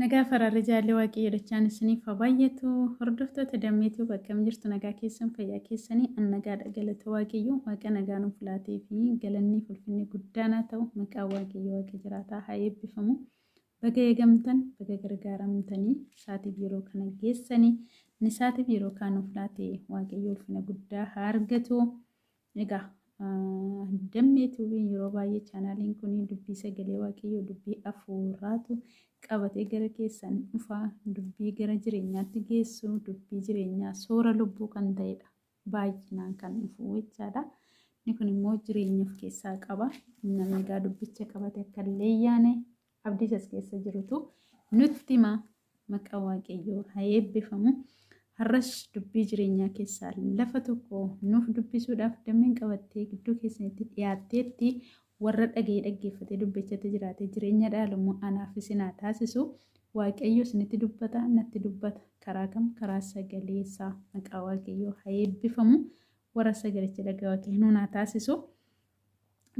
Nagaa faraarri jaallee Waaqayyo dachaan isiniif haa baay'atu. Hordoftoota Dammeetuu bakkam jirtu nagaa keessan fayyaa keessanii an nagaadha galata Waaqayyo Waaqa nagaa nuuf laatee fi galanni fulfinni guddaan haa ta'u maqaa Waaqayyo Waaqa jiraataa haa eebbifamu. Baga eegamtan baga gargaaramtanii saatiif yeroo kana geessanii inni saatiif yeroo kaan nuuf laate Waaqayyo ulfina guddaa haa argatu. Egaa Dammee Tuubiin yeroo baay'ee chaanaaliin kun dubbii sagalee Waaqayyoo dubbii afuuraatu qabatee gara keessan dhufa. Dubbii gara jireenyaatti geessu, dubbii jireenyaa soora lubbuu kan ta'edha. Baay'inaan kan dhufu jechaadha. Inni kun immoo jireenya of keessaa qaba. Namni egaa dubbicha qabate akka hin leeyyaane abdii as keessa jirutu nutti hima. Maqaan Waaqayyoo haa eebbifamu. Har'as dubbii jireenyaa keessaa lafa tokko nuuf dubbisuudhaaf dammeen qabattee gidduu keessanitti dhiyaatteetti warra dhaga'ee dhaggeeffatee dubbichatti jiraatee jireenya dhaalu immoo anaaf isin haa taasisu. Waaqayyo isinitti dubbata, natti dubbata. Karaa kam? Karaa sagalee isaa. Maqaa Waaqayyoo haa eebbifamu. Warra sagalicha dhaga'aa Waaqayyo nuun haa taasisu.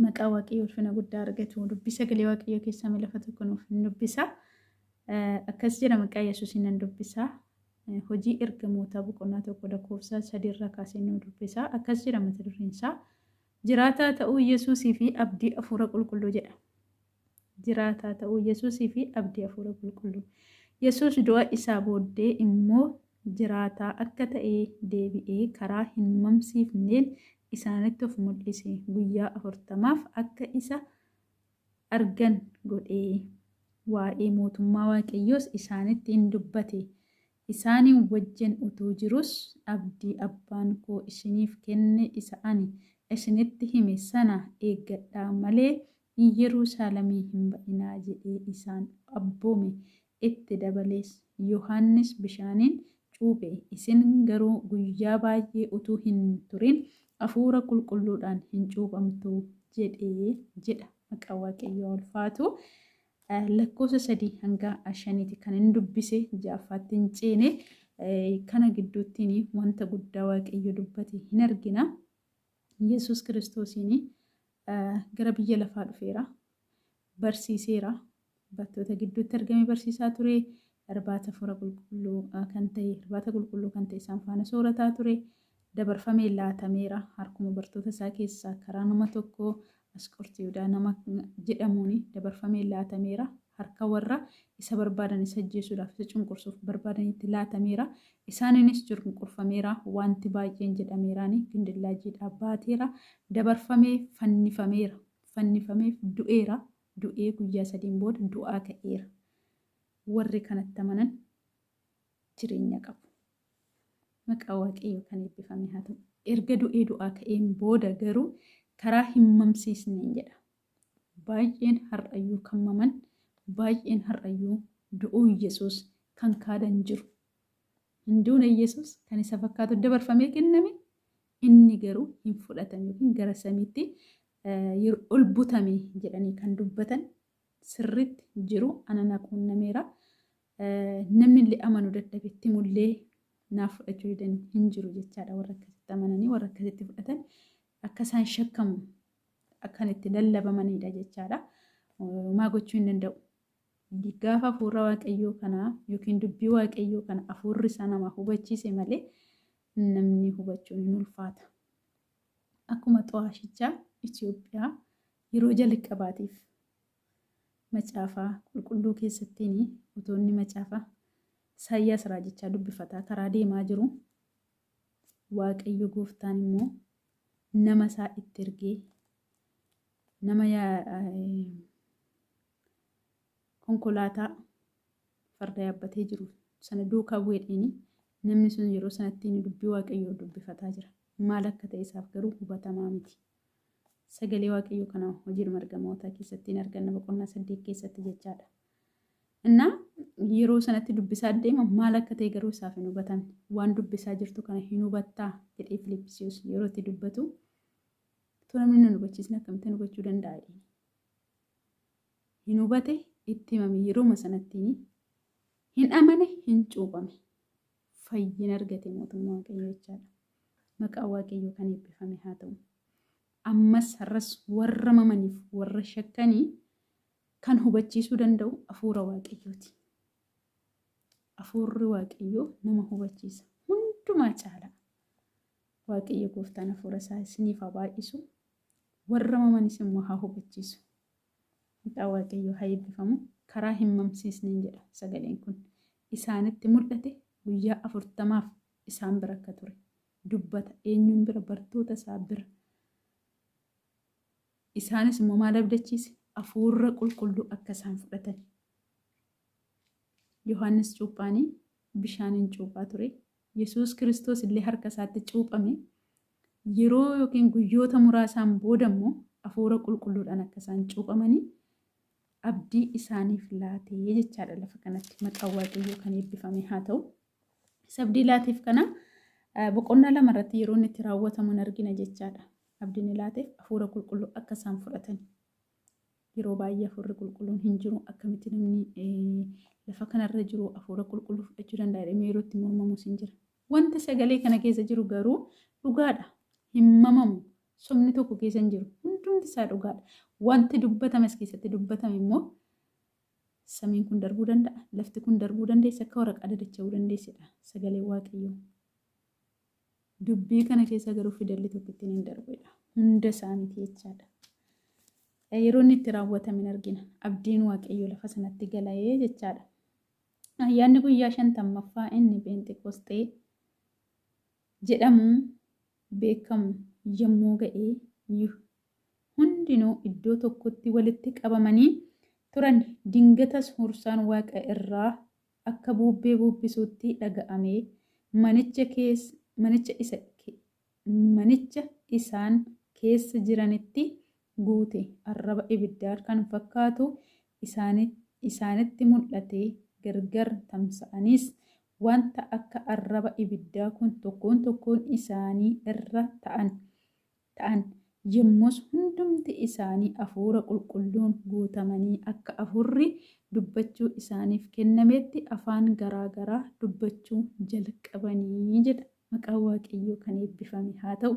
Maqaa Waaqayyoo ulfina guddaa argatu. Dubbii sagalee Waaqayyoo keessaa mee lafa tokko nuuf hin dubbisa. Akkas jedha maqaa Yesuusiin nan dubbisa. Hojii ergamootaa boqonnaa 1 lakkoofsa 3 irraa kaasee nu dubbisa. Akkas jedha mata dureen isaa. Jiraataa ta'uu Yesuusii fi abdii hafuura qulqulluu jedha. Jiraataa ta'uu Yesuusii fi abdii hafuura qulqulluu. Yesuus du'a isaa booddee immoo jiraataa akka ta'e deebi'ee karaa hin mamsiifneen isaanitti of mul'ise. Guyyaa afurtamaaf akka isa argan godhee waa'ee mootummaa Waaqayyoos isaanitti in dubbate. Isaanii wajjin utuu jiruus, Abdii Abbaan koo isiniif kenne isa ani isinitti hime sana eeggadhaa malee, Yerusaalemii hin ba'inaa jedhee isaan abboome. Itti dabalees, Yohaannis bishaaniin cuuphe, isin garuu guyyaa baay'ee utuu hin turin hafuura qulqulluudhaan in cuuphamtu jedhe jedha. Maqaan Waaqayyoo haa ulfaatu. Lakkoofsa 3 hanga 5ti kan hin dubbise ja'affaatti hin ceene. Kana gidduuttiin wanta guddaa Waaqayyo dubbate hin argina. Yesuus Kiristoosiin gara biyya lafaa dhufeera. Barsiiseera. Bartoota gidduutti argame barsiisaa ture. Irbaata hafuura qulqulluu kan ta'e, irbaata qulqulluu kan ta'e isaan faana soorataa ture. Dabarfamee laatameera. Harkuma bartoota isaa keessaa karaa nama tokkoo Asqorti Yihudaa nama jedhamuun dabarfamee laatameera. Harka warra isa barbaadan isa ajjeesuudhaaf isa cunqursuuf barbaadanitti laatameera. Isaaniinis cunqurfameera. Wanti baay'een jedhameeraani. Gindillaa jiidhaa baateera. Dabarfamee fannifameera. Fannifamee du'eera. Du'ee guyyaa sadiin booda du'aa ka'eera. Warri kanatti amanan jireenya qabu. Maqaa Waaqayyoo kan eebbifame haa ta'u. Erga du'ee du'aa ka'een booda garuu karaa hin mamsiisneen jedha. Baay'een har'ayyuu kan maman, baay'een har'ayyuu du'uu Yesuus kan kaadan jiru. Hin duune Yesuus kan isa fakkaatu dabarfamee kenname, inni garuu hin fudhatame yookiin gara samiitti ol butame jedhanii kan dubbatan sirriitti jiru ana na quunnameera. Namni illee amanu dadhabetti mullee naaf fudhachuu didan hin jiru jechaadha. Warra akkasitti amananii warra akkasitti fudhatan akka isaan shakkamu akkan itti lallabamanidha jechaadha. Maa gochuu hin danda'u. Gaafa hafuura Waaqayyoo kana yookiin dubbii Waaqayyoo kana hafuurri isaa nama hubachiise malee namni hubachuun hin ulfaata. Akkuma xu'aashichaa Itoophiyaa yeroo jalqabaatiif Macaafa Qulqulluu keessattiin otoo inni macaafa Isaayyaas raajichaa dubbifataa karaa deemaa jiru Waaqayyo gooftaan immoo nama isaa itti ergee nama konkolaataa farda yaabbatee jiru sana duukaa bu'eedheeni namni sun yeroo sanatti inni dubbii Waaqayyoo dubbifataa jira. Maal akka ta'e isaaf garuu hubatamaa miti. Sagalee Waaqayyoo kana hojiidhuma ergamootaa keessatti hin arganna boqonnaa 8 keessatti jechaadha. Innaa yeroo sanatti dubbisaa deema maal akka ta'e garuu isaaf hin hubatamne. Waan dubbisaa jirtu kana hin hubattaa jedhee Filippisiyoos yeroo itti dubbatu utuu namni nu hubachiisne akkamittiin hubachuu danda'a jedheen. Hin hubate itti himame yerooma sanatti hin amane hin cuuphame. Fayyina argate mootummaa Waaqayyoo jechaadha. Maqaan Waaqayyoo kan eebbifame haa ta'u. Ammas har'as warra mamaniif warra shakkanii kan hubachiisuu danda'u hafuura Waaqayyooti. Hafuurri Waaqayyoo nama hubachiisa. Hundumaa caala. Waaqayyo gooftaan hafuura isaa isiniif haa baay'isu. Warra mamanis immoo haa hubachiisu. Maqaa Waaqayyoo haa eebbifamu. Karaa hin mamsiisneen jedha sagaleen kun. Isaanitti mul'ate guyyaa 40f isaan bira akka ture dubbata. Eenyuun bira? Bartoota isaa bira. Isaanis immoo maal abdachiise? Hafuurra qulqulluu akka isaan fudhatan. Yohaannis cuuphaanii bishaaniin cuuphaa ture. Yesuus Kiristoos illee harka isaatti cuuphame. Yeroo yookiin guyyoota muraasaan booda immoo hafuura qulqulluudhaan akka isaan cuuphamanii abdii isaaniif laatee jechaadha lafa kanatti maqaan Waaqayyoo kan eebbifame haa ta'u. Isa abdii laateef kana boqonnaa 2 irratti yeroo inni itti raawwatamu hin argina jechaadha. Abdiin laateef hafuura qulqulluu akka isaan fudhatan. Yeroo baay'ee hafuurri qulqulluun hin jiru akkamitti namni lafa kanarra jiru hafuura qulqulluu fudhachuu danda'a jedhamee yeroo itti mormamus hin jira. Wanti sagalee kana keessa jiru garuu dhugaadha. Hin mamamu. Sobni tokko keessa hin jiru. Hundumti isaa dhugaadha. Wanti dubbatame as keessatti dubbatame immoo samiin kun darbuu danda'a. Lafti kun darbuu dandeessa. Akka waraqaa dadacha'uu dandeessedha. Sagalee Waaqayyoo. Dubbii kana keessa garuu fidalli tokko ittiin hin darbedha. Hunda isaa miti jechaadha. Yeroo inni itti raawwatame hin argina. Abdiin Waaqayyoo lafa sanatti gala'ee jechaadha. Ayyaanni guyyaa 50ffaa inni Pheenxeqoosxee jedhamu beekamu yommuu ga'e hundinuu iddoo tokkotti walitti qabamanii turan. Dingatas huursaan waaqa irraa akka buubbee buubbisuutti dhaga'amee manicha keessa manicha isa manicha isaan keessa jiranitti guute. Arraba ibiddaa kan fakkaatu isaanitti mul'ate, gargar tamsa'aniis wanta akka arraba ibiddaa kun tokkoon tokkoon isaanii irra ta'an. Ta'an. Yommus hundumti isaanii hafuura qulqulluun guutamanii akka hafuurri dubbachuu isaaniif kennametti afaan garaa garaa dubbachuu jalqabanii jedha. Maqaan Waaqayyoo kan eebbifame haa ta'u.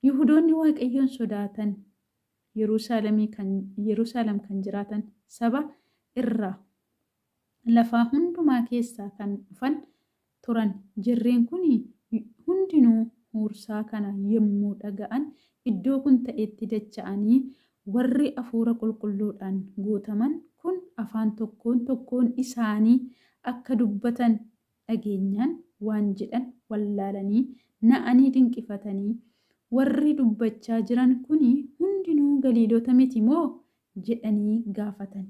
Yihudoonni Waaqayyoon sodaatan Yerusaalemii kan Yerusaalem kan jiraatan saba irraa lafaa hundumaa keessaa kan dhufan turan. Jarreen kun hundinuu huursaa kana yommuu dhaga'an iddoo kun ta'etti dacha'anii warri hafuura qulqulluudhaan guutaman kun afaan tokkoon tokkoon isaanii akka dubbatan dhageenyaan waan jedhan wallaalanii na'anii dinqifatanii warri dubbachaa jiran kun hundinuu Galiilota miti moo? jedhanii gaafatan.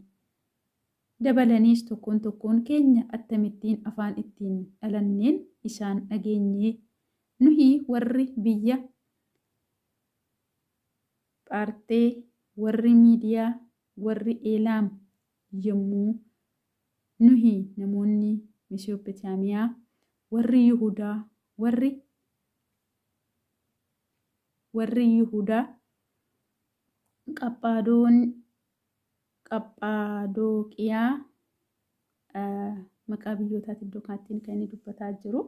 Dabalaniis tokkoon tokkoon keenya attamittiin afaan ittiin dhalanneen isaan dhageenye? Nuyi warri biyya Phaartee, warri Miidiyaa, warri Eelaam yommuu nuyi namoonni Mesophotaamiyaa, warri Yihudaa, warri warri Yihudaa Qaphaadoon Qaphaadoqiyaa maqaa biyyootaati iddoo kanatti kan inni dubbataa jiru.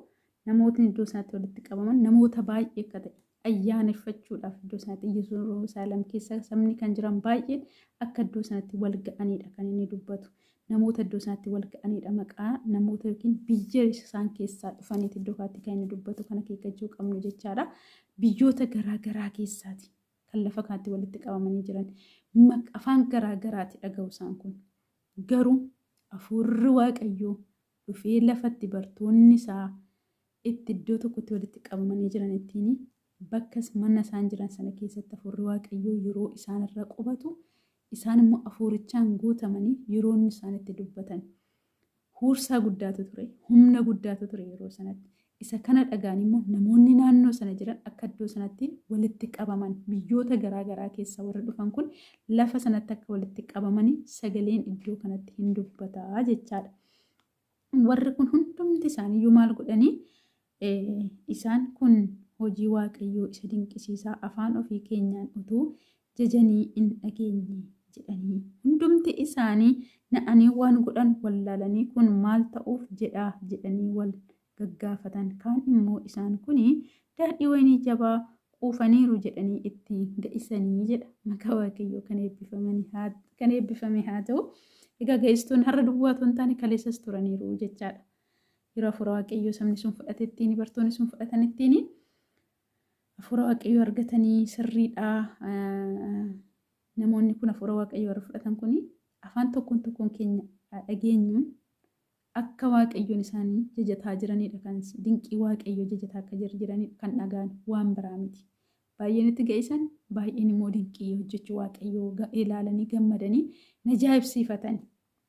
Namootni iddoo sanatti walitti qabaman namoota baay'ee akka ta'e ayyaaneffachuudhaaf iddoo sanatti Yerusaalem keessa sabni kan jiran baay'een akka iddoo sanatti wal ga'anidha kan inni dubbatu. Namoota iddoo sanatti wal ga'anidha maqaa namoota yookiin biyya isaan keessaa dhufaniiti iddoo kanatti kan inni dubbatu kan akeekkachuu qabnu jechaadha. Biyyoota garaa garaa keessaati. Kan lafa kanatti walitti qabamanii jiran afaan garaa garaati dhaga'u isaan kun. Garuu hafuurri Waaqayyoo dhufee lafatti bartoonni isaa itti iddoo tokkotti walitti qabamanii jiran ittiin bakka mana isaan jiran sana keessatti hafuurri Waaqayyoo yeroo isaan irra qubatu isaan immoo hafuurichaan guutamanii yeroo inni isaan itti dubbatan Huursaa guddaatu ture, humna guddaatu ture yeroo sanatti. Isa kana dhagaan immoo namoonni naannoo sana jiran akka iddoo sanatti walitti qabaman biyyoota garaa garaa keessaa warri dhufan kun lafa sanatti akka walitti qabamanii sagaleen iddoo kanatti hin dubbataa jechaadha. Warri kun hundumti isaaniiyyuu maal godhanii isaan kun hojii Waaqayyoo isa dinqisiisaa afaan ofii keenyaan utuu jajanii in dhageenye jedhanii. Hundumti isaanii na'anii waan godhan wallaalanii kun maal ta'uuf jedhaa jedhanii wal gaggaafatan. Kaan immoo isaan kun daadhii wayinii jabaa quufaniiru jedhanii itti ga'isanii jedha. Maqaa Waaqayyoo kan eebbifame haa ta'u. Egaa ga'istoonni har'a duwwaa otoo hin taane kaleessas turaniiru jechaadha. Yeroo hafuura Waaqayyoo sabni sun fudhatettiin, bartoonni sun fudhatanittiin hafuura Waaqayyoo argatanii sirriidha. Namoonni kun hafuura Waaqayyoo warra fudhatan kun afaan tokkoon tokkoon keenya dhageenyuun akka Waaqayyoon isaanii jajataa jiranidha, kan dinqii Waaqayyoo jajataa akka jiranidha kan dhagaan, waan biraa miti. Baay'een itti ga'isan, baay'een immoo dinqii hojjechuu Waaqayyoo ilaalanii gammadanii ajaa'ibsiifatan.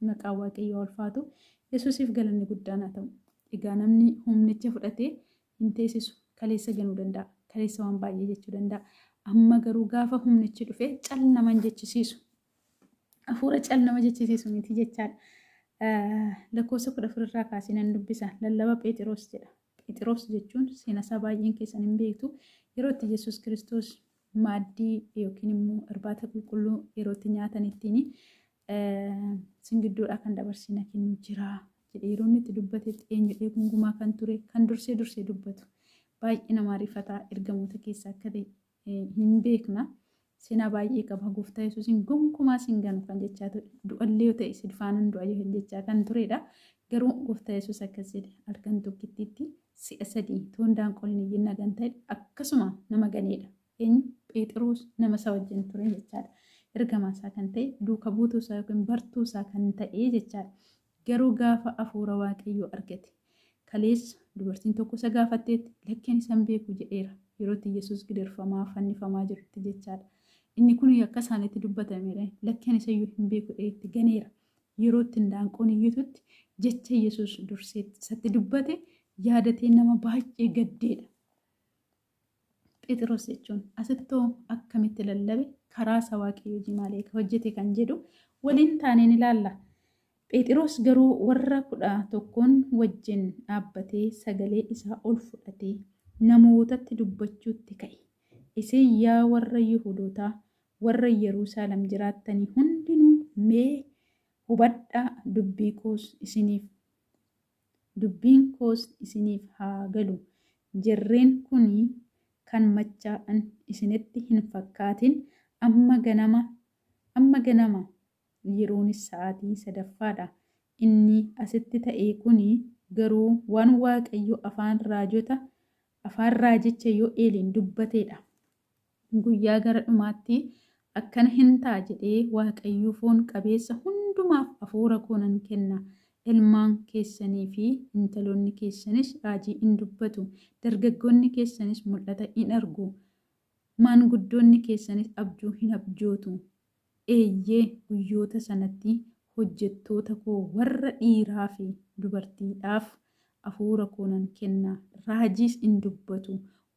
Maqaan Waaqayyoo ulfaatu, Yesuusiif galanni guddaan haa ta'u. Egaa namni humnicha fudhatee hin teessisu. Kaleessa ganuu danda'a. Kaleessa waan baay'ee jechuu danda'a. Amma garuu gaafa humnichi dhufe cal nama hin jechisiisu. Hafuura cal nama jechisiisu miti jechaadha. Lakkoofsa 14 irraa kaasee nan dubbisa. Lallaba Pheexiroos jedha. Pheexiroos jechuun seenaa isaa baay'een keessan hin beektu. Yeroo itti Yesuus Kiristoos maaddii yookiin immoo irbaata qulqulluu yeroo itti nyaatan ittiin sin gidduudhaa kan dabarsina kennu jira jedhe, yeroo inni itti dubbatetti eenyudhee gungumaa kan ture, kan dursee dursee dubbatu, baay'ee nama ariifataa ergamoota keessaa akka ta'e hin beekna. Seenaa baay'ee qaba. Gooftaa Yesuusiin gonkumaa sin ganu kan jechaa ture. Du'allee yoo ta'e si faanan du'a kan jechaa kan turedha. Garuu Gooftaa Yesuus akkas jedhe: halkan tokkittiitti si'a sadii toon daanqoon hin iyyin nagan ta'e akkasuma nama ganeedha. Eenyu? Pheexiroos, nama isa wajjin ture jechaadha. Ergamaa isaa kan ta'e, duuka buutuu isaa yookiin bartuu isaa kan ta'e jechaadha. Garuu gaafa hafuura Waaqayyoo argate, kaleessa dubartiin tokko isa gaafatteetti lakkeen isa hin beeku jedheera. Yeroo itti Yesuus gidirfamaa fannifamaa jirutti jechaadha. Inni kun akka isaanitti dubbatamedha. Lakkeen isa iyyuu hin beeku itti ganeera. Yeroo itti indaanqoon iyyitutti jecha Yesuus dursee isatti dubbate yaadatee nama baay'ee gaddeedha. Pheexiroos jechuun asittoo akkamitti lallabe, karaa isa Waaqayyo hojii maalii akka hojjete kan jedhu waliin taaneen ilaalla. Pheexiroos garuu warra 11n wajjin dhaabbatee sagalee isaa ol fudhatee namootatti dubbachuutti ka'e. Isin yaa warra Yihudootaa, warra Yerusaalem jiraattanii hundinuu, mee hubadhaa, dubbii koos isiniif dubbiin koos isiniif haa galu. Jarreen kun kan machaa'an isinitti hin fakkaatin. Amma ganama, yeroonis sa'aatii sadaffaadha. Inni asitti ta'e kun garuu waan Waaqayyo afaan raajicha Yo'eeliin dubbateedha. Guyyaa gara dhumaatti akkana hin ta'a jedhee Waaqayyo, foon qabeessa hundumaaf hafuura koo nan kenna. Ilmaan keessanii fi intaloonni keessanis raajii in dubbatu. Dargaggoonni keessanis mul'ata in argu. Maanguddoonni keessanis abjuu hin abjootu. Eeyyee, guyyoota sanatti hojjettoota koo warra dhiiraa fi dubartiidhaaf hafuura koo nan kenna. Raajiis in dubbatu.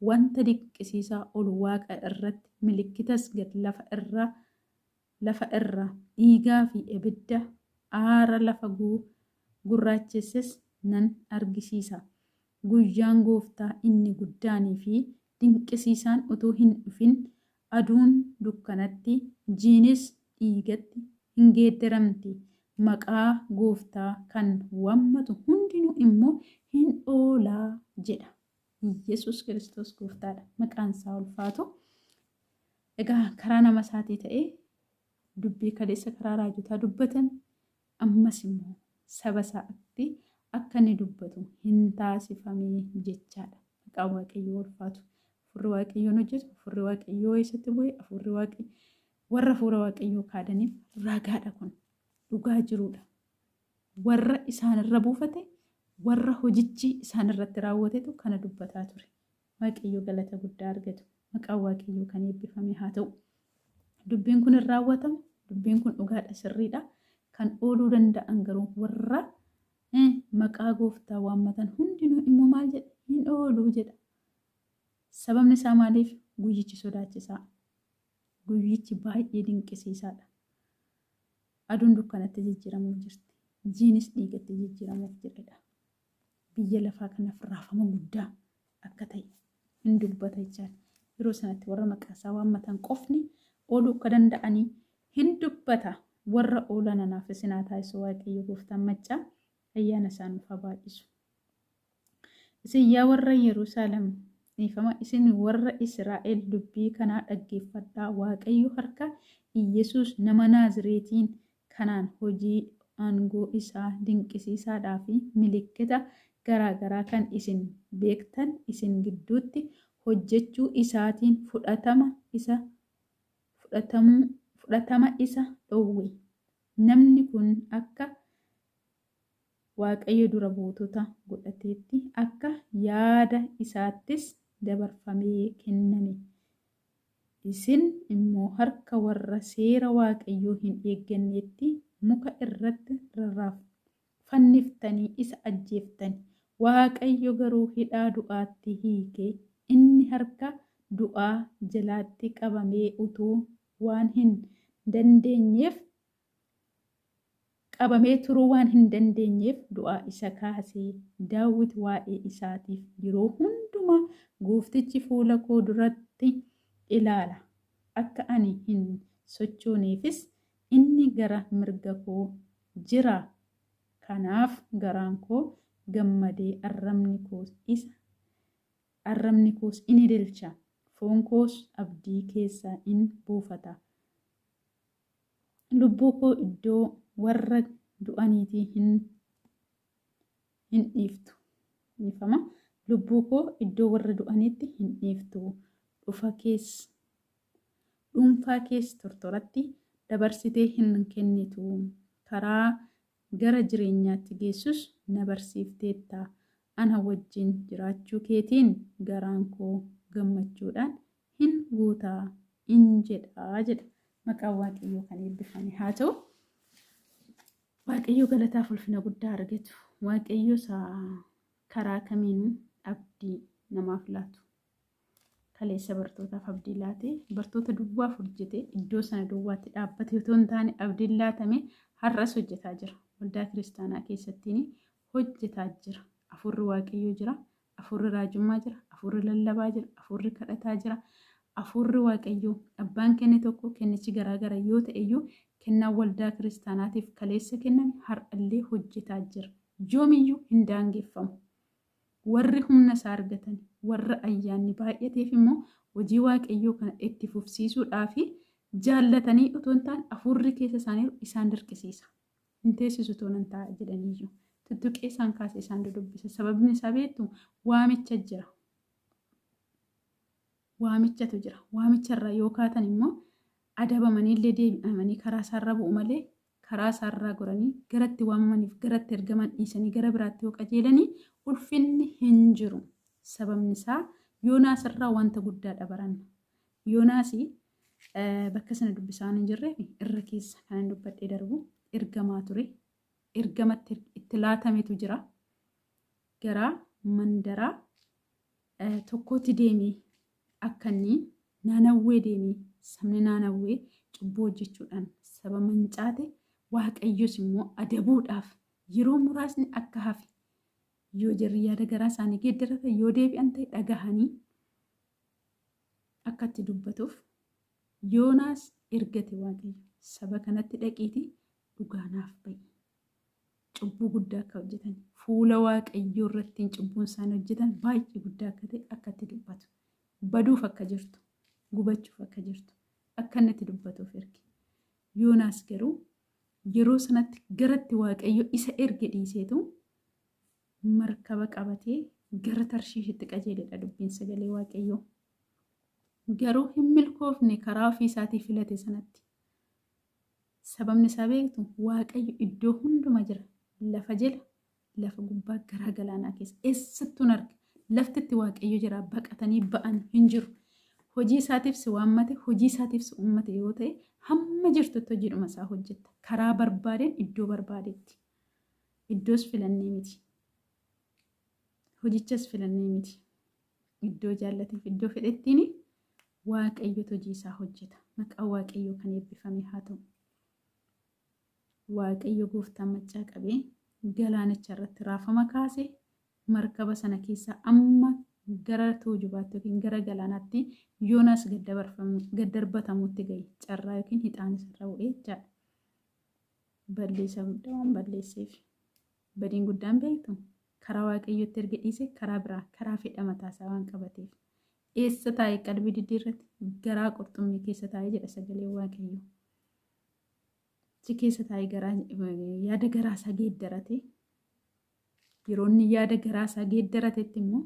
Wanta dinqisiisaa ol waaqa irratti, milikitas gad lafa irra, dhiigaa fi ibidda, aara lafa gurraachesses nan argisiisa. Guyyaan Gooftaa inni guddaanii fi dinqisiisaan utuu hin dhufin aduun dukkanatti, jiinis dhiigatti hin geeddaramti. Maqaa Gooftaa kan waammatu hundinuu immoo hin oolaa jedha. Yesuus Kiristoos Gooftaadha. Maqaan isaa ulfaatu. Egaa karaa nama isaatii ta'ee dubbii kaleessa karaa raajotaa dubbatan ammas immoo saba isaatti akka inni dubbatu hin taasifamee jechaadha. Maqaan Waaqayyoo ulfaatu. Hafuurri Waaqayyoon hojjetu, hafuurri Waaqayyoo eessatti bu'e, hafuurri Waaqayyoo warra hafuura Waaqayyoo kaadaniif ragaadha kun. Dhugaa jirudha. Warra isaanirra buufate, warra hojichi isaanirratti raawwatetu kana dubbataa ture. Waaqayyo galata guddaa argatu. Maqaan Waaqayyoo kan eebbifame haa ta'u. Dubbiin kun hin raawwatamu. Dubbiin kun dhugaadha, sirriidha. Kan ooluu danda'an garuu warra maqaa Gooftaa waammatan hundinuu immoo maal jedha? Hin ooluu jedha. Sababni isaa maaliif? Guyyichi sodaachisaa. Guyyichi baay'ee dinqisiisaadha. Aduun dukkanatti jijjiiramuuf jirti. Jiinis dhiigatti jijjiiramuuf jiredha. Biyya lafaa kanaaf raafama guddaa akka ta'e hin dubbata jechaadha. Yeroo sanatti warra maqaa isaa waammatan qofni ooluu akka danda'anii hin dubbata. Warra oolan anaaf isin haa taasisu Waaqayyo Gooftaan maccaa, ayyaana isaa nuuf haa baay'isu. Isin yaa warra Yerusaalem, dhiifama, isin warra Israa'el, dubbii kanaa dhaggeeffadhaa. Waaqayyo harka Iyyasuus nama Naazireetiin kanaan hojii aangoo isaa dinqisiisaadhaa fi milikkita garaa garaa kan isin beektan isin gidduutti hojjechuu isaatiin fudhatama isa dhowwe. Namni kun akka Waaqayyo dura buutota godhateetti, akka yaada isaattis dabarfamee kenname. Isin immoo harka warra seera Waaqayyoo hin eegganneetti muka irratti fanniftanii isa ajjeeftani. Waaqayyo garuu hidhaa du'aatti hiike. Inni harka du'aa jalaatti qabamee utuu waan hin dandeenyeef, qabamee turuu waan hin dandeenyeef, du'aa isa kaase. Daawit waa'ee isaatiif yeroo hundumaa, "Gooftichi fuula koo duratti ilaala. Akka ani hin sochooneefis inni gara mirga koo jira. Kanaaf garaan koo gammadee, arrabni koos in ililcha. Foon koos abdii keessa in buufata. Lubbuu koo iddoo warra du'aniitii hin dhiiftu. Dhiifama. Lubbuu koo iddoo warra du'aniitti hin dhiiftu. Dhufa kees dhuunfaa kees tortoratti dabarsitee hin kennitu. Karaa gara jireenyaatti geessus na barsiifteetta. Ana wajjin jiraachuu keetiin garaan koo gammachuudhaan hin guutaa" in jedha jedha. Maqaan Waaqayyoo kan eebbifame haa ta'u. Waaqayyoo galataaf ulfina guddaa argatu. Waaqayyo isaa karaa kamiinuu abdii namaaf laatu. Kaleessa bartootaaf abdii laate, bartoota duwwaaf hojjete, iddoo sana duwwaatti dhaabbate otoo hin taane, abdiin laatame har'as hojjetaa jira. Waldaa kiristaanaa keessattiin hojjetaa jira. Afurri Waaqayyoo jira. Afurri raajummaa jira. Afurri lallabaa jira. Afurri kadhataa jira. Afurri Waaqayyoo abbaan kenne tokko, kennichi garaagara yoo ta'e iyyuu, kennaan waldaa kiristaanaatiif kaleessa kenname har'allee hojjetaa jira. Yoomiyyuu hin daangeffamu. Warri humna isaa argatan, warra ayyaanni baay'ateef immoo, hojii Waaqayyoo kana itti fufsiisuudhaa fi jaallatanii otoo hin taane, afurri keessa isaanii isaan dirqisiisa. Hin teessisu tonan ta'a jedhaniiyyuu. Tuttuqee isaan kaase, isaan dudubbisa. Sababni isaa beektu, waamicha jira. Waamichatu jira. Waamicha irraa yoo kaatan immoo adabamanii illee deebi'amanii karaa isaarra bu'u malee, karaa isaarraa goranii garatti waamamaniif garatti ergaman dhiisanii gara biraatti yoo qajeelanii ulfinni hin jiru. Sababni isaa Yoonaas irraa wanta guddaadha baranna. Yoonaas bakka sana dubbisaa waan hin jirreef irra keessa kan hin dubbadhee darbu, ergamaa ture. Ergamatti itti laatametu jira. Gara mandaraa tokkotti deemee, akka inni Naanawwee deemee, sabni Naanawwee cubbuu hojjechuudhaan saba mancaate, Waaqayyos immoo adabuudhaaf yeroo muraasni akka hafe, yoo jarri yaada garaa isaanii geeddaratan, yoo deebi'an ta'e dhagahanii akka itti dubbatuuf Yoonaas ergate Waaqayyo. Saba kanatti dhaqiitii dhugaa naaf ba'i. Cubbuu guddaa akka hojjetan, fuula Waaqayyoo irratti cubbuun isaan hojjetan baay'ee guddaa akka ta'e akka itti dubbatu. Baduuf akka jirtu, gubachuuf akka jirtu akka inni itti dubbatuuf erge. Yoonaas garuu yeroo sanatti garatti Waaqayyo isa erge dhiiseetu markaba qabatee gara Tarshiishitti qajeeledha dubbiin sagalee Waaqayyoo. Garuu hin milkoofne karaa ofii isaatii filate sanatti. Sababni isaa beektu, Waaqayyo iddoo hunduma jira. Lafa jala, lafa gubbaa, garaa galaanaa keessa. Eessattuu hin arga. Lafti itti Waaqayyo jira baqatanii ba'an hin jiru. Hojii isaatiif si waammate, hojii isaatiif si uummate yoo ta'e, hamma jirtutti hojiidhuma isaa hojjetta. Karaa barbaadeen, iddoo barbaadetti. Iddoos filannee miti. Hojichas filannee miti. Iddoo jaallateef, iddoo fedhettiin Waaqayyotu hojii isaa hojjeta. Maqaan Waaqayyoo kan eebbifame haa ta'u. Waaqayyo gooftaan maccaa qabee galaanicha irratti raafama kaase, markaba sana keessaa amma gara tuujubaatti yookiin gara galaanaatti Yoonaas gad darbatamutti gahe, carraa yookiin hixaan isarra bu'ee jechaadha. Balleessaa guddaa waan balleesseef. Badiin guddaan beektu, karaa Waaqayyootti erga dhiise karaa biraa, karaa fedha mataasaa waan qabateef. Eessa taa'e qalbii diddiirratti? Garaa qurxummii keessa taa'ee jedha sagaleen Waaqayyoo. Achi keessa taa'ee garaa yaada garaa isaa geeddarate. Yeroo inni yaada garaa isaa geeddaratetti immoo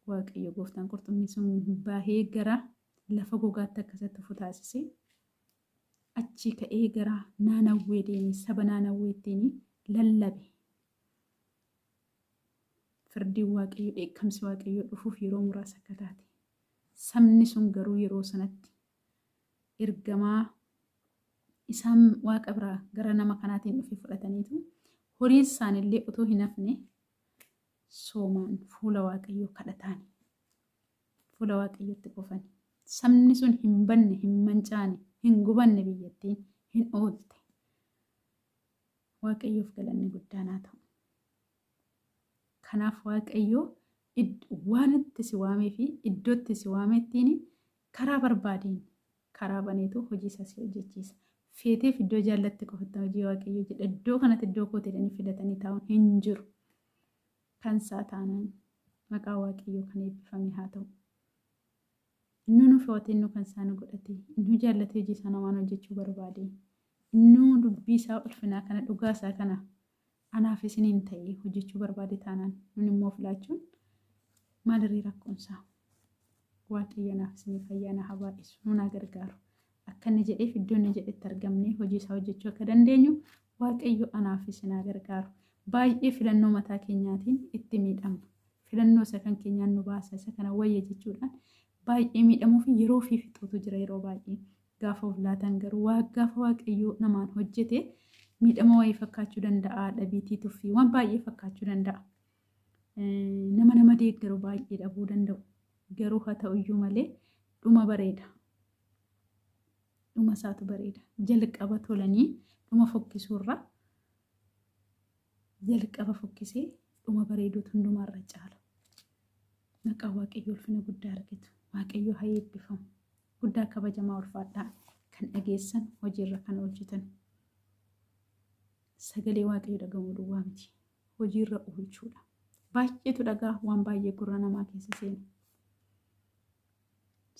Waaqayyo gooftaan qurxummii sun bahee gara lafa gogaatti akka isatti dhufu taasise. Achii ka'ee gara Naanawwee deeme, saba Naanawweettiin lallabe. Firdiin Waaqayyo, dheekkamsi Waaqayyo dhufuuf yeroo muraasa akka taate. Sabni sun garuu yeroo sanatti ergamaa isaan Waaqa biraa gara nama kanaatiin dhufe fudhataniitu horiin isaanillee otoo hin hafne soomaan fuula Waaqayyoo kadhataani. Fuula Waaqayyootti kufani. Sabni sun hin banne, hin mancaane, hin gubanne, biyyattiin hin oolte. Waaqayyoof galanni guddaan haa ta'u. Kanaaf Waaqayyoo waan itti si waamee fi iddoo itti si waamettiin karaa barbaadeen karaa baneetu hojii isaa si hojjechiisa. Feeteef iddoo jaallatti qofatti hojii Waaqayyoo jedha. Iddoo kanatti iddoo kooti jedhanii filatanii taa'uun hin jiru. Kan isaa taanaan maqaa Waaqayyoo kan eebbifame haa ta'u. Innuu nu fo'ate, innuu kan isaa nu godhate, innuu jaallatee hojii isaa namaan hojjechuu barbaade, innuu dubbii isaa ulfinaa kana, dhugaa isaa kana anaaf isiniin ta'ee hojjechuu barbaade taanaan, nun immoo filaachuun maalirrii rakkoonsaa? Waaqayyo anaaf isiniif ayyaana haa baay'isu, nun haa gargaaru. Akka inni jedheef iddoo inni jedhetti argamnee hojii isaa hojjechuu akka dandeenyu Waaqayyo anaaf isin haa gargaaru. Baay'ee filannoo mataa keenyaatiin itti miidhamna. Filannoo isa kan keenyaan nu baasa, isa kana wayya jechuudhaan baay'ee miidhamuu fi yeroo ofii fixuutu jira yeroo baay'ee. Gaafa of laatan garuu waa gaafa Waaqayyo namaan hojjete miidhama wayii fakkaachuu danda'a, dhabiitii, tuffii waan baay'ee fakkaachuu danda'a. Nama nama deeggaru baay'ee dhabuu danda'u. Garuu haa ta'uyyuu malee dhuma bareeda. Dhuma isaatu bareeda. Jalqaba tolanii dhuma fokkisuurra jalqaba fokkisee dhuma bareeduutu hundumaarra caala. Maqaan Waaqayyoo ulfina guddaa argatu. Waaqayyo haa eebbifamu. Guddaa kabajamaa ulfaadhaa, kan dhageessan hojiirra kan oolchitan. Sagalee Waaqayyo dhaga'uu duwwaa miti. Hojiirra oolchuudha. Baay'eetu dhagaa, waan baay'ee gurra namaa keessa seena.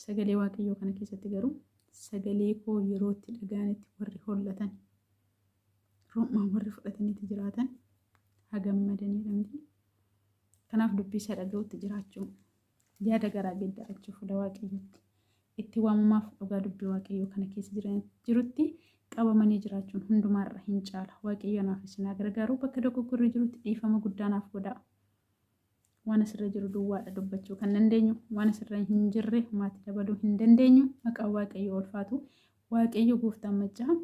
Sagalee Waaqayyoo kana keessatti garuu sagalee koo yeroo itti dhaga'anitti warri hollatan, rom'aan warri fudhataniitti jiraatan haa gammadaniidha miti. Kanaaf dubbii isaa dhaga'utti jiraachuu, yaada garaa geeddarachuu, fuula Waaqayyootti itti waamamaaf dhugaa dubbii Waaqayyoo kana keessa jirutti qabamanii jiraachuun hundumaarra hin caala. Waaqayyo anaaf isin haa gargaaru. Bakka dogoggorri jirutti dhiifama guddaa naaf godhaa. Waan asirra jiru duwwaadha dubbachuu kan dandeenyu. Waan asirra hin jirre homaatti dabaluu hin dandeenyu. Maqaan Waaqayyoo ulfaatu. Waaqayyo gooftaan maccaa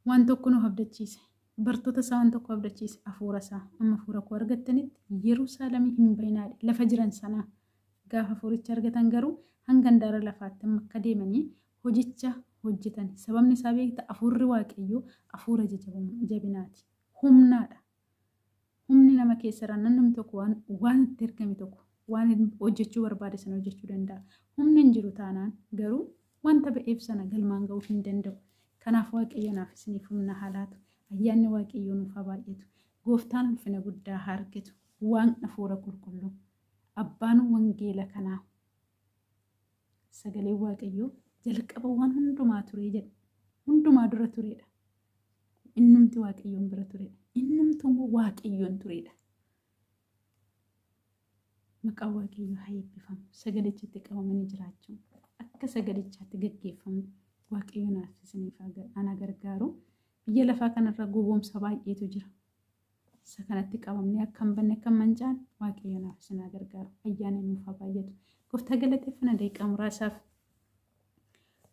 waan tokko nu abdachiise. Bartoota isaa waan tokko abdachiise, hafuura isaa. Amma hafuura koo argattanitti Yerusaalemii hin bayinaadha. Lafa jiran sanaa gaafa hafuuricha argatan garuu hanga handaara lafaatti amma akka deemanii hojicha hojjetan. Sababni isaa beekta, hafuurri Waaqayyoo hafuura jabinaati. Humnaadha. Humni nama keessa irraa namni tokko waan itti ergame tokko, waan hojjechuu barbaade sana hojjechuu danda'a. Humni hin jiru taanaan garuu wanta ba'eef sana galmaan ga'uu hin danda'u. Kanaaf Waaqayyo naaf isiniif humna haa laatu. Ayyaanni Waaqayyoo nuuf haa baay'atu. Gooftaan ulfina guddaa haa argatu. Waaqni hafuura qulqulluu. Abbaan wangeela kanaa. Sagaleen Waaqayyoo jalqaba waan hundumaa turee jedha. Hundumaa dura turedha. Innumti Waaqayyoon bira turedha. Innumtu immoo Waaqayyoon turedha. Maqaan Waaqayyoo haa eebbifamu. Sagalichatti qabamanii jiraachuu. Akka sagalichaatti gaggeeffamu Waaqayyo naaf isiniif ana gargaaru. Biyya lafaa kanarra gowwoomsa baay'eetu jira. Isa kanatti qabamnee akka hin banne, akka hin mancaan Waaqayyo naaf isin haa gargaaru. Ayyaanni nuuf haa baay'atu. Gooftaa galateeffana daqiiqaa muraasaaf.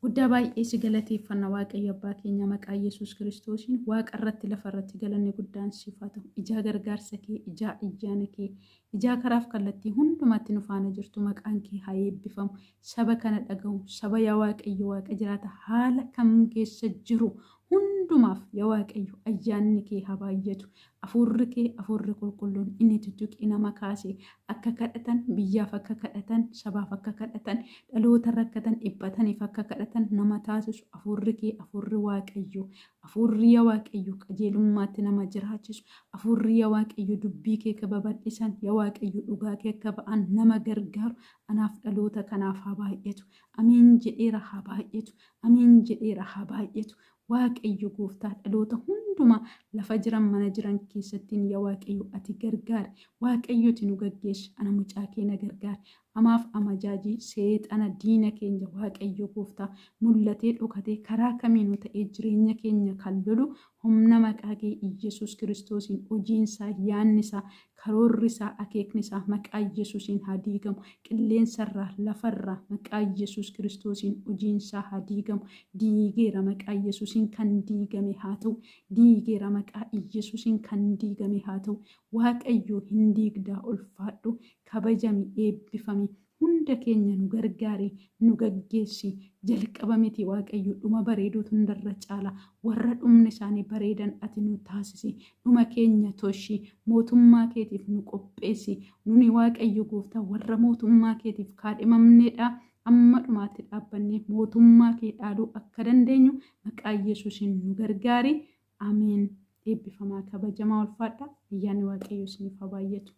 Guddaa baay'ee si galateeffanna Waaqayyo abbaa keenya, maqaa Yesuus Kiristoosiin waaqa irratti lafa irratti galanni guddaan siif haa ta'u. Ijaa gargaarsa kee, ijaa ayyaana kee, ijaa karaaf kallattii hundumatti nu faana jirtu, maqaan kee haa eebbifamu. Saba kana dhaga'u, saba yaa Waaqayyo Waaqa jiraata haala kam keessa jiru hundumaaf yaa Waaqayyo ayyaanni kee haa baay'atu. Hafuurri kee, hafuurri qulqulluun inni tuttuqii nama kaase, akka kadhatan, biyyaaf akka kadhatan, sabaaf akka kadhatan, dhaloota rakkatan dhiphataniif akka kadhatan nama taasisu, hafuurri kee, hafuurri Waaqayyo, hafuurri yaa Waaqayyo qajeelummaatti nama jiraachisu, hafuurri yaa Waaqayyo dubbii kee akka babal'isan, yaa Waaqayyo dhugaa kee akka ba'an nama gargaaru anaaf dhaloota kanaaf haa baay'atu. Ameen jedheera, haa baay'atu. Ameen jedheera, haa baay'atu. Waaqayyo gooftaa dhaloota hundumaa lafa jiran mana jiran keessattiin yaa Waaqayyo ati gargaari. Waaqayyoti nu gaggeessi, ana mucaa kee na gargaari. Amaaf amajaajii seexana diina keenya Waaqayyo gooftaa mul'atee dhokatee karaa kamiinuu ta'ee jireenya keenya kan lolu humna maqaa kee Iyyasuus Kiristoosiin hojiinsaa, yaannisaa, karoorrisaa, akeeknisaa maqaa Iyyasuusiin haa diigamu. Qilleensarraa, lafarraa maqaa Iyyasuus Kiristoosiin hojiinsaa haa diigamu. Diigeera maqaa Iyyasuusiin kan diigame haa ta'u. Diigeera maqaa Iyyasuusiin kan diigame haa ta'u. Waaqayyo hin diigdaa, ulfaadhu, kabajami, eebbifami. Hunda keenya nu gargaari, nu gaggeessi. Jalqaba miti Waaqayyo, dhuma bareeduutu hundarra caala. Warra dhumni isaanii bareedan ati nu taasisi. Dhuma keenya toshi, mootummaa keetiif nu qopheessi. Nuni Waaqayyo gooftaa warra mootummaa keetiif kaadhimamneedha. Amma dhumaatti dhaabbannee mootummaa kee dhaaluu akka dandeenyu maqaa Yesuusiin nu gargaari. Ameen. Eebbifamaa, kabajamaa, ulfaadha. Ayyaanni Waaqayyo isiniif haa baay'atu.